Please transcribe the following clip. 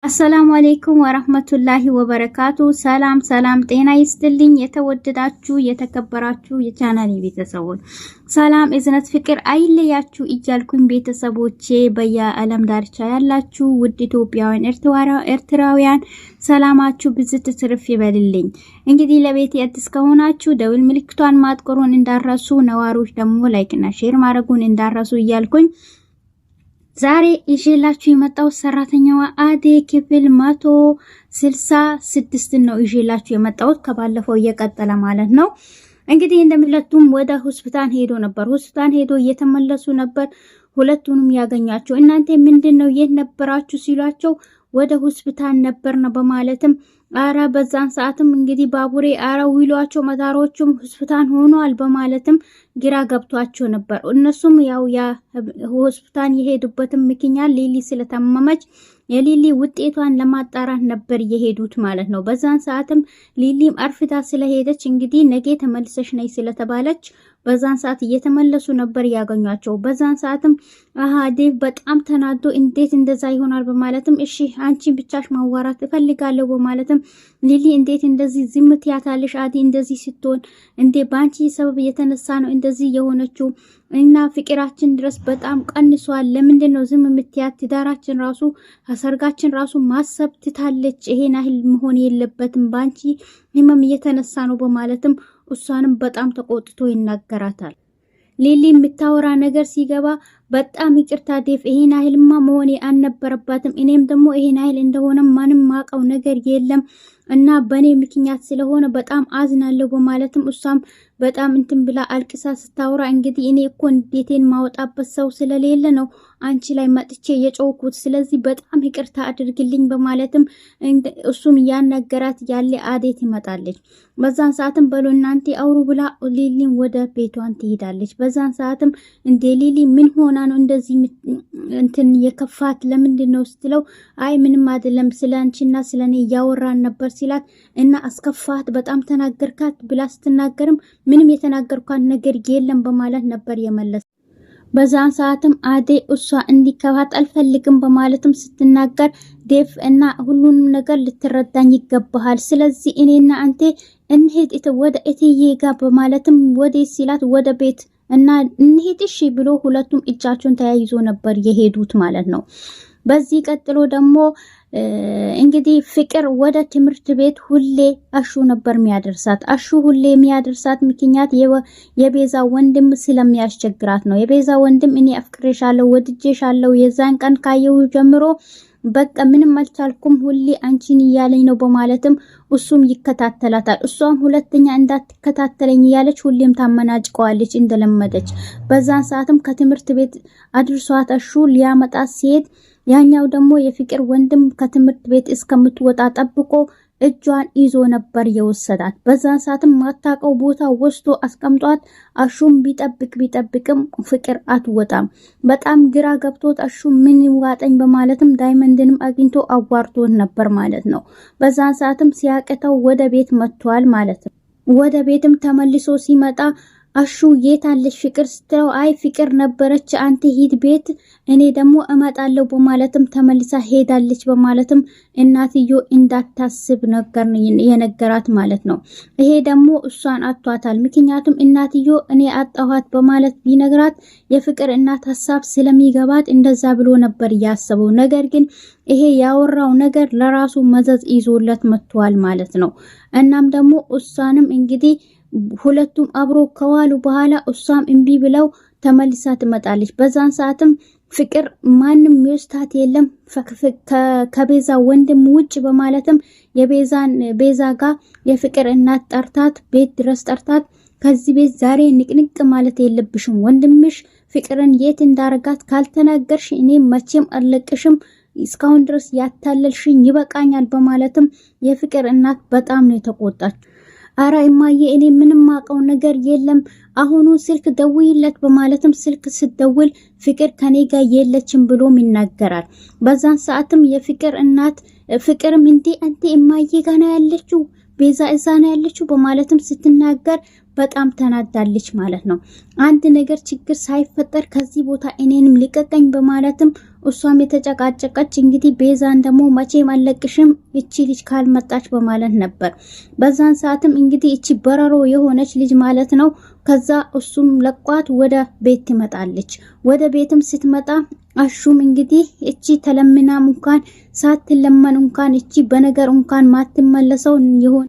አሰላሙ አሌይኩም ወረህመቱላሂ ወበረካቱ። ሰላም ሰላም፣ ጤና ይስጥልኝ የተወደዳችሁ የተከበራችሁ የቻናሌ ቤተሰቦች ሰላም፣ እዝነት፣ ፍቅር አይለያችሁ እያልኩኝ ቤተሰቦቼ በየዓለም ዳርቻ ያላችሁ ውድ ኢትዮጵያውያን ኤርትራውያን ሰላማችሁ ብዝት ትርፍ ይበልልኝ። እንግዲህ ለቤት አዲስ ከሆናችሁ ደውል ምልክቷን ማጥቆሩን እንዳረሱ፣ ነዋሪዎች ደግሞ like ና share ማድረጉን እንዳረሱ እያልኩኝ ዛሬ ይዤላችሁ የመጣሁት ሰራተኛዋ አደይ ክፍል 166 ነው። ይዤላችሁ የመጣሁት ከባለፈው እየቀጠለ ማለት ነው። እንግዲህ እንደምለቱም ወደ ሆስፒታል ሄዶ ነበር። ሆስፒታል ሄዶ እየተመለሱ ነበር። ሁለቱንም ያገኟቸው እናንተ ምንድን ነው የት ነበራችሁ ሲሏቸው ወደ ሆስፒታል ነበር ነው በማለትም አረ በዛን ሰዓትም እንግዲህ ባቡሬ አረ ውሏቸው መዳሮቹም ሆስፒታል ሆኗል በማለትም ግራ ገብቷቸው ነበር። እነሱም ያው ያ ሆስፒታል የሄዱበትም ምክንያት ሊሊ ስለታመመች የሊሊ ውጤቷን ለማጣራት ነበር የሄዱት ማለት ነው። በዛን ሰዓትም ሊሊም አርፍዳ ስለሄደች እንግዲህ ነገ ተመልሰሽ ነይ ስለተባለች በዛን ሰዓት እየተመለሱ ነበር ያገኟቸው። በዛን ሰዓትም አሀ ዴቭ በጣም ተናዶ እንዴት እንደዛ ይሆናል በማለትም እሺ አንቺን ብቻሽ ማዋራት እፈልጋለሁ በማለትም ሊሊ እንዴት እንደዚህ ዝም ትያታለሽ? አዲ እንደዚህ ስትሆን እንዴ በአንቺ ሰበብ የተነሳ ነው እንደዚህ የሆነችው እና ፍቅራችን ድረስ በጣም ቀንሷል። ለምንድን ነው ዝም የምትያት? ትዳራችን ራሱ ሰርጋችን ራሱ ማሰብ ትታለች። ይሄን ያህል መሆን የለበትም በአንቺ ህመም እየተነሳ ነው በማለትም እሷንም በጣም ተቆጥቶ ይናገራታል። ሊሊ የምታወራ ነገር ሲገባ በጣም ይቅርታ ዴፍ፣ ይሄን ያህልማ መሆኔ አልነበረባትም። እኔም ደግሞ ይሄን ያህል እንደሆነ ማንም ማቀው ነገር የለም እና በእኔ ምክንያት ስለሆነ በጣም አዝናለሁ በማለትም እሷም በጣም እንትን ብላ አልቅሳ ስታወራ እንግዲህ እኔ እኮ እንዴቴን ማወጣበት ሰው ስለሌለ ነው አንቺ ላይ መጥቼ የጮኩት፣ ስለዚህ በጣም ይቅርታ አድርግልኝ በማለትም እሱም እያነገራት ያለ አዴ ትመጣለች። በዛን ሰዓትም በሎ እናንተ አውሩ ብላ ሊሊን ወደ ቤቷን ትሄዳለች። በዛን ሰዓትም እንደ ሊሊ ምን ሆና ነው እንደዚህ እንትን የከፋት ለምንድን ነው ስትለው፣ አይ ምንም አይደለም ስለ አንቺና ስለ እኔ እያወራን ነበር ሲላት እና አስከፋት በጣም ተናገርካት ብላ ስትናገርም ምንም የተናገርኳት ነገር የለም በማለት ነበር የመለሰ። በዛን ሰዓትም አዴ እሷ እንዲከፋት አልፈልግም በማለትም ስትናገር ዴቭ እና ሁሉንም ነገር ልትረዳኝ ይገባሃል፣ ስለዚህ እኔና አንቴ እንሂድ ወደ እትዬ ጋር በማለትም ወደ ሲላት ወደ ቤት እና እንሂድ እሺ ብሎ ሁለቱም እጃቸውን ተያይዞ ነበር የሄዱት ማለት ነው። በዚህ ቀጥሎ ደግሞ እንግዲህ ፍቅር ወደ ትምህርት ቤት ሁሌ አሹ ነበር የሚያደርሳት። አሹ ሁሌ የሚያደርሳት ምክንያት የቤዛ ወንድም ስለሚያስቸግራት ነው። የቤዛ ወንድም እኔ አፍቅሬሻለሁ፣ ወድጄሻለሁ የዛን ቀን ካየው ጀምሮ በቃ ምንም አልቻልኩም፣ ሁሌ አንቺን እያለኝ ነው በማለትም እሱም ይከታተላታል። እሷም ሁለተኛ እንዳትከታተለኝ እያለች ሁሌም ታመናጭቀዋለች እንደለመደች። በዛን ሰዓትም ከትምህርት ቤት አድርሷት አሹ ሊያመጣት ሲሄድ ያኛው ደግሞ የፍቅር ወንድም ከትምህርት ቤት እስከምትወጣ ጠብቆ እጇን ይዞ ነበር የወሰዳት። በዛን ሰዓትም ማታቀው ቦታ ወስዶ አስቀምጧት። አሹም ቢጠብቅ ቢጠብቅም ፍቅር አትወጣም። በጣም ግራ ገብቶት አሹ ምን ዋጠኝ በማለትም ዳይመንድንም አግኝቶ አዋርቶት ነበር ማለት ነው። በዛን ሰዓትም ሲያቅተው ወደ ቤት መጥቷል ማለት ነው። ወደ ቤትም ተመልሶ ሲመጣ አሹ የት አለች ፍቅር ስትለው አይ ፍቅር ነበረች፣ አንተ ሂድ ቤት እኔ ደግሞ እመጣለሁ በማለትም ተመልሳ ሄዳለች በማለትም እናትዮ እንዳታስብ ነገር የነገራት ማለት ነው። ይሄ ደግሞ እሷን አቷታል። ምክንያቱም እናትዮ እኔ አጣኋት በማለት ቢነግራት የፍቅር እናት ሀሳብ ስለሚገባት እንደዛ ብሎ ነበር ያሰበው። ነገር ግን ይሄ ያወራው ነገር ለራሱ መዘዝ ይዞለት መጥቷል ማለት ነው። እናም ደግሞ እሷንም እንግዲህ ሁለቱም አብሮ ከዋሉ በኋላ እሷም እምቢ ብለው ተመልሳ ትመጣለች። በዛን ሰዓትም ፍቅር ማንም ሚወስታት የለም ከቤዛ ወንድም ውጭ በማለትም የቤዛን ቤዛ ጋር የፍቅር እናት ጠርታት ቤት ድረስ ጠርታት ከዚህ ቤት ዛሬ ንቅንቅ ማለት የለብሽም፣ ወንድምሽ ፍቅርን የት እንዳረጋት ካልተናገርሽ እኔ መቼም አልለቅሽም፣ እስካሁን ድረስ ያታለልሽኝ ይበቃኛል በማለትም የፍቅር እናት በጣም ነው የተቆጣችው። አረ እማዬ እኔ ምንም አውቀው ነገር የለም፣ አሁኑ ስልክ ደውይለት በማለትም ስልክ ስደውል ፍቅር ከኔ ጋር የለችም ብሎም ይናገራል። በዛን ሰዓትም የፍቅር እናት ፍቅርም እንዴ አንተ እማዬ ጋር ነው ያለችው ቤዛ እዛ ነው ያለችው በማለትም ስትናገር በጣም ተናዳለች ማለት ነው። አንድ ነገር ችግር ሳይፈጠር ከዚህ ቦታ እኔንም ልቀቀኝ በማለትም እሷም የተጨቃጨቀች እንግዲህ ቤዛን ደግሞ መቼም አለቅሽም እቺ ልጅ ካልመጣች በማለት ነበር። በዛን ሰዓትም እንግዲህ እቺ በረሮ የሆነች ልጅ ማለት ነው። ከዛ እሱም ለቋት ወደ ቤት ትመጣለች። ወደ ቤትም ስትመጣ አሹም እንግዲህ እቺ ተለምናም እንኳን ሳትለመን እንኳን እቺ በነገር እንኳን ማትመለሰው ይሆን።